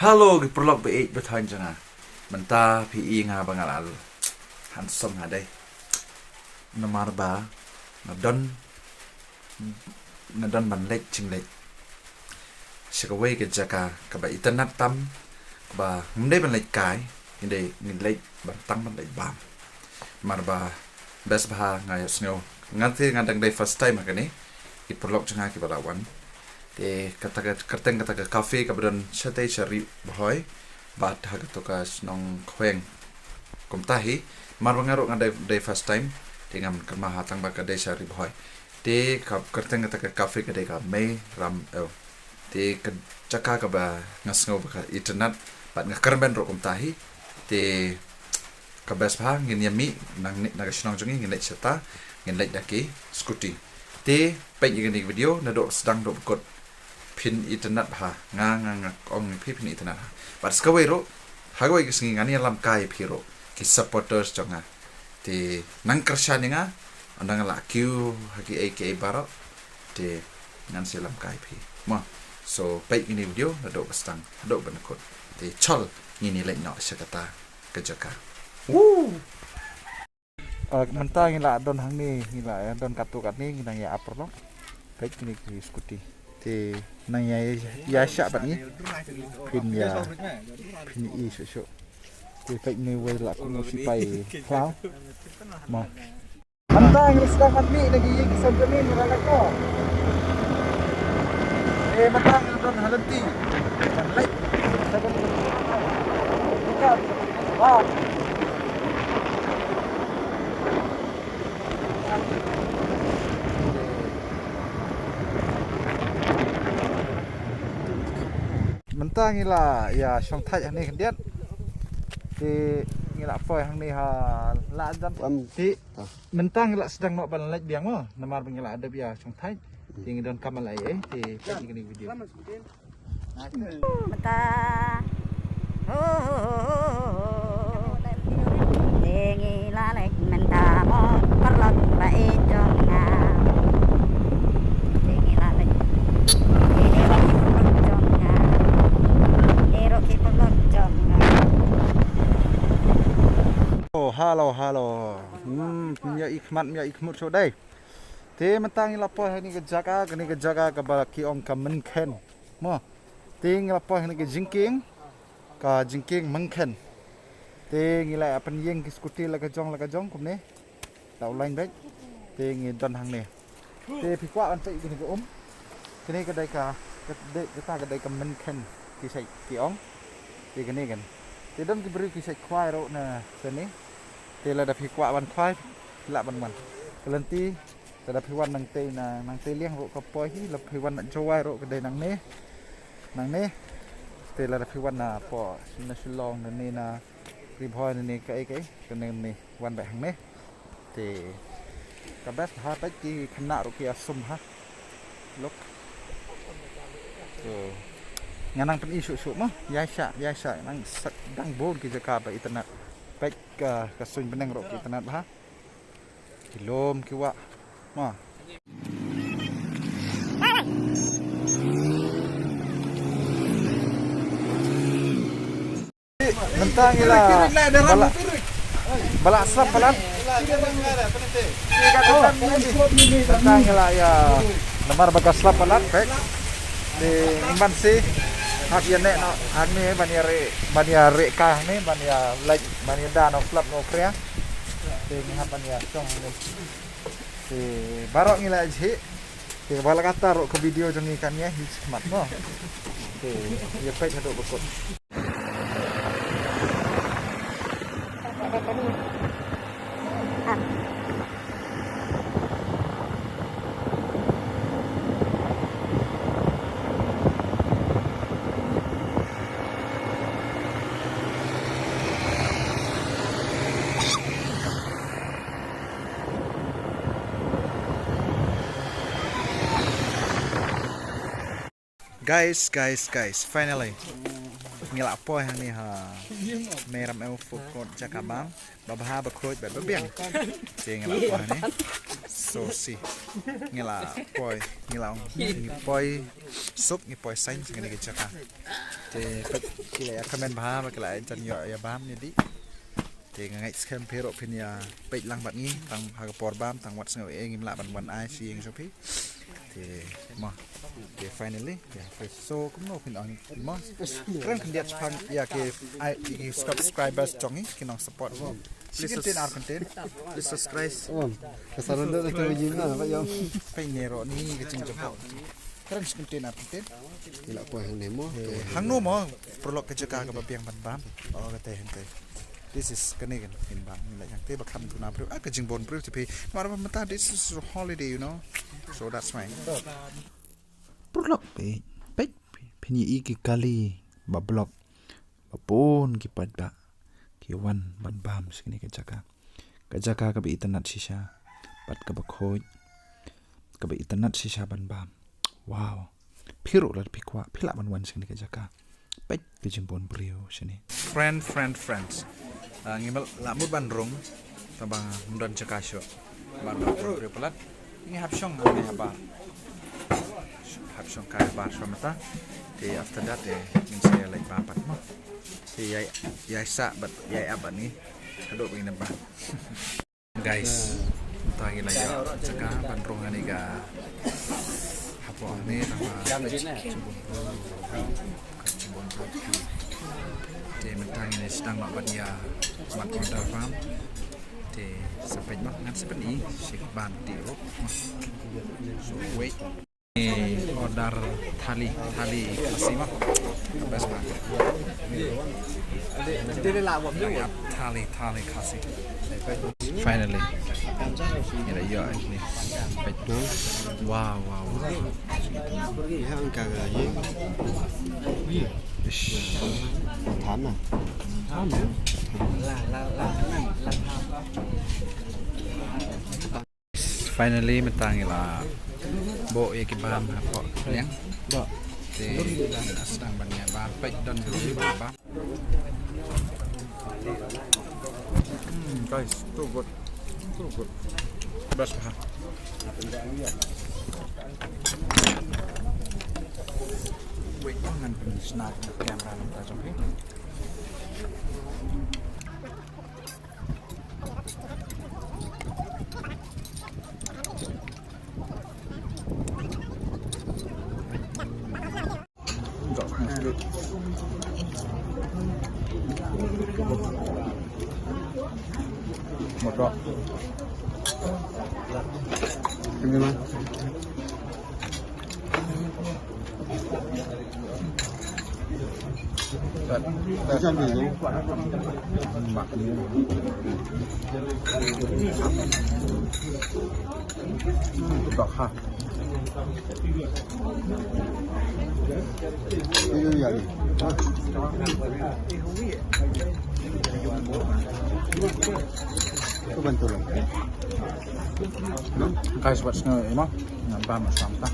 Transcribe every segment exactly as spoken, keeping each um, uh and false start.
Hello ki paralok ba ïeit ba thain jong nga. Mynta phi i nga ba nga la handsome ha dei. Namar ba nga don nga don ban leit jingleit sha kawei ka jaka kaba itynnad tam, kaba ngim dei ban leit kai, ngi dei ngi leit ban tang ban leit bam. Namar ba best bha nga ïohsngew. Nga te nga dang dei first time ha kane. Ki paralok jong nga kiba la wan. Te kata ka kyrteng kata ka cafe kaba don shatei sha Ri Bhoi bad ha kato ka shnong Khweng. Kumta hi, namar ba nga ruh nga dei, dei first time. Te ngam kynmaw ha tang ba ka dei sha Ri Bhoi. Te ka kyrteng kata ka cafe ka dei ka Mei Ram Ew. Te ka jaka kaba nga sngew ba ka itynnad bad nga kyrmen ruh kumta hi. Te ka best bha ngin ïa mih nang na ka shnong jong ngi, ngin leit shata, ngin leit da ki scooty. Te peit ïa kane ka video naduh sdang haduh ba kut. Phin itynnad bha, nga nga nga ong ïa phi phin itynnad bha. Bad sa kawei ruh, ha kawei ka sngi ngan ïalam kai ïa phi ruh, ki supporters jong nga. Te nang kyrshan ïa nga, ynda nga la kiew ha kiei kiei baroh. Te ngan sa ïalam kai ïa phi. Mo. So peit ïa kane ka video naduh ba sdang haduh ba kut. Te chol ngin ïa leit noh sha kata ka jaka. Woo! Ah, mynta ngi la don hangne, ngi la don katto katne, ngi nang ïa ap paralok. Peit kine ki scooty. Te nang ïa, ïa shah bad ngi. Phin ïa, phin ïa i shuh shuh. Te peit ne wei la kum u sipai khlaw. Mo. Mynta ngi la sdang ban mih na ki ïing ki sem jong ngi, ngi la leit noh. Eh, mynta ngi la don ha lynti ban leit. Mynta ngi la don ha lynti. Wow. Mynta ngi la ïa shong thait hangne khyndiat. Te ngi la poi hangne ha la jan. Am. Te mynta ngi la sdang noh ban leit biang mo, namar ba ngi la dep ïa shong thait. Te ngi donkam ban leit ei, te peit ïa kane ka video. Mynta. Ho, ho, ho, ho, ho. Te ngi la leit mynta mo, paralok ba ïeit jong nga. Te ngi la leit. Te ngi la leit jong nga. Ngi ruh ki paralok jong nga. Oh, hello, hello. Hmm, ym ïa i khmat, ym ïa i khmut shuh dei. Te mynta ngi la poi ha kane ka jaka, kane ka jaka kaba ki ong ka Mynkhen. Mo. Te ngi la poi ha kane ka jingkieng, ka jingkieng Mynkhen. Te ngi la pynïeng ki scooty la ka jong, la ka jong kumne. La u lain beit. Te ngi don hangne. Te phi kwah ban peit kane ka um. Kane ka dei ka, ka dei, kata ka dei ka Mynkhen ki shait ki ong. Te kane kan. Te don ki briew ki shait khwai ruh na kane. Te lada phi kwah ban khwai, phi lah ban wan. Ka lynti, lada phi wan nangtei na, nangtei liang ruh ka poi hi, lada phi wan na Jowai ruh ka dei nangne. Nangne. Te lada phi wan na poi, na Shillong, nangne na Ri Bhoi, nangne kaei kaei, ka nangne wan beit hangne. Te ka best ha, peit ki khynnah ruh ki ïasum ha. Look. So, nga nang pyni shuh shuh mo, ïa sha, ïa sha, nang sak dang bun ki jaka ba itynnad. Peit ka, ka suiñ bneng ruh ki itynnad bha. Ki lum ki wah. Mo. Mynta ngi la ba la, ba la slap palat. Mynta ngi la ïa namar ba ka slap palat pek. Te ngim ban sih hap ïa neh noh hangne ban ïa re, ban ïa re ka hangne ban ïa leit ban ïa da noh slap noh kria. Te ngi hap ban ïa shong hangne. Te baroh ngi la jhi. Te ba la kata ruh ka video jong ngi kan ïa hi smat mo. Te ïa peit haduh ba kut. Guys, guys, guys, finally ngi la poi hangne ha Mei Ram Eu food court jaka bam. Ba bha ba khuid ba biang. Te ngi la poi hangne. So see. Ngi la poi, ngi la ong, ngi poi suk, ngi poi saiñ, ngi ngi jaka. Te peit ki la ïa comment bha, ba ki la jan ïoh ïa bam ïa dih. Te nga ngeit skhem phi ruh phin ïa peit lang bad ngi, tang ha ka por bam, tang wat sngew eh ngim lah ban wan ai shi ïing sha phi. Te mo, te finally, yeah, first. So kumno phin ong mo? Kren khyndiat shaphang ïa ki, ai, ki subscribers jong ngi, ki nong support. Shi kyntien ar kyntien. Please subscribe. Wan. Ka sa ron dot tu jin na ba yom. Peit ne ruh ni ka jingjop. Kren shi kyntien ar kyntien. Ila poi hangne mo. Eh, hangno mo, paralok, ka jaka kaba biang ban bam. Oh, kata hangta. This is kane kan, kan bam. Ni la hangta ba kham duna briew. Ah, ka jingbun briew te phi. Namar ba mynta this is a holiday, you know. So that's why. Paralok, peit, peit, phin ïohi ki kali ba block, ba bun ki paidbah ki wan ban bam sha kane ka jaka. Ka jaka kaba itynnad shisha bad kaba khuid, kaba itynnad shisha ban bam. Wow. Phi ruh lada phi kwah, phi lah ban wan sha kane ka jaka. Peit ka jingbun briew shane. Friend, friend, friends. Ah, ngi mel la mut ban rung, tang ba ngim don jaka shuh. Ban rung briew palat. Ngi hap shong, ngi hap bar. Hap shong kai bar shuwa mynta. Te after that te ngin sa ïa leit bar pat mo. Te ïa, ïa sah bad ïa ap bad ngi. Haduh ba ngin ap bar. Guys, mynta ngi la ïoh jaka ban rung hangne ka hapoh hangne, tang ba ka jingwan ka jingwan ka. Te mynta ngi sdang noh ban ïa mat order bam. Te sa peit mo, ngan sa pyni shi ban ti ruh. So wait. Ni order thali, thali Khasi mo. Best man. Thali, thali Khasi. Finally. Ila ïoh ni. Peit tu. Wow, wow, wow. Ish. Finally mynta ngi la buh ïa ki bam hapoh liang. Te ngi la sdang ban ïa bam, peit don ki bam. Hmm, guys, too good. Too good. Best bha. Wait, ngan pynshna ka camera namar ka jong phi. Guys, wat sngew ïa mo. Ngan bam sam ta.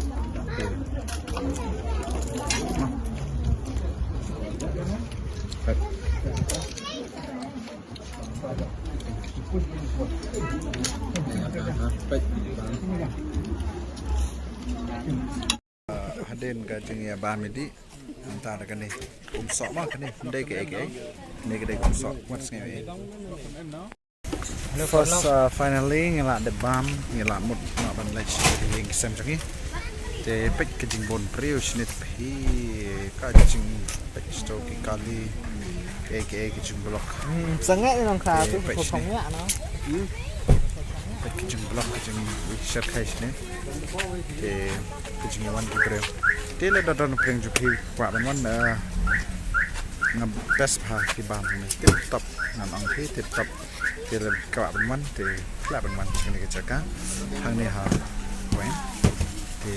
Hadien ka jingïabam ïa dih, mynta da kane kumsoh ma kane, ym dei kaei kaei. Kane ka dei kumsoh, wat sngew ïa. First, uh, finally ngi la dep bam, ngi la mut noh ban leit sha ïing sem jong ngi. Te peit ka jingbun briew shane, phi, ka jing, peit sha ki kali, kaei kaei ka jingblok. Hmm, sangeh ni nong kha tu, peit shane. Peit ka jingblok, ka jingshyrkhei shane. Te ka jingwan ki briew. Te lada don pyrshah jong phi kwah ban wan, eh, nga best bha ki bam hangne. Tip top, ngan ong phi tip top. Te lada kwah ban wan, te lah ban wan sha kane ka jaka. Hangne ha point. Te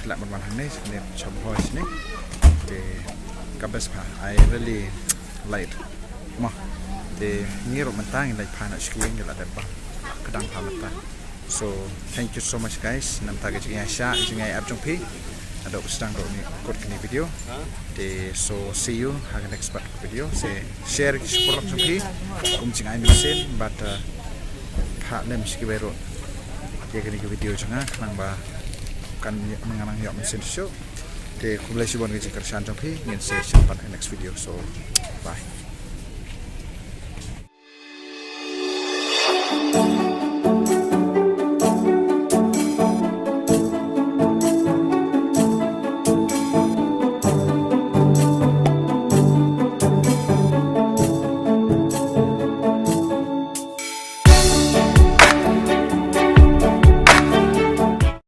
lah ban wan hangne, sha kane Champhoi shane. Te ka best bha. I really like. Mo, te ngi ruh mynta ngi leit phai noh sha ki ïing, ngi la dep bam. Ka dang phai mynta. So thank you so much guys, namar ka jingïaishah, ka jingïaap jong phi. Haduh ba sdang ruh ngi kut kine video. Te so see you ha ka next part video. Te share ki sha ki paralok jong phi kum jingai mynsiem bad, uh, phah lem sha kiwei ruh. Ïa kane ka video jong nga khnang ba kan nang ïoh mynsiem shuh. Te khublei shibun ka jingkyrshan jong phi, ngin sa ïashem pat ha next video. So bye.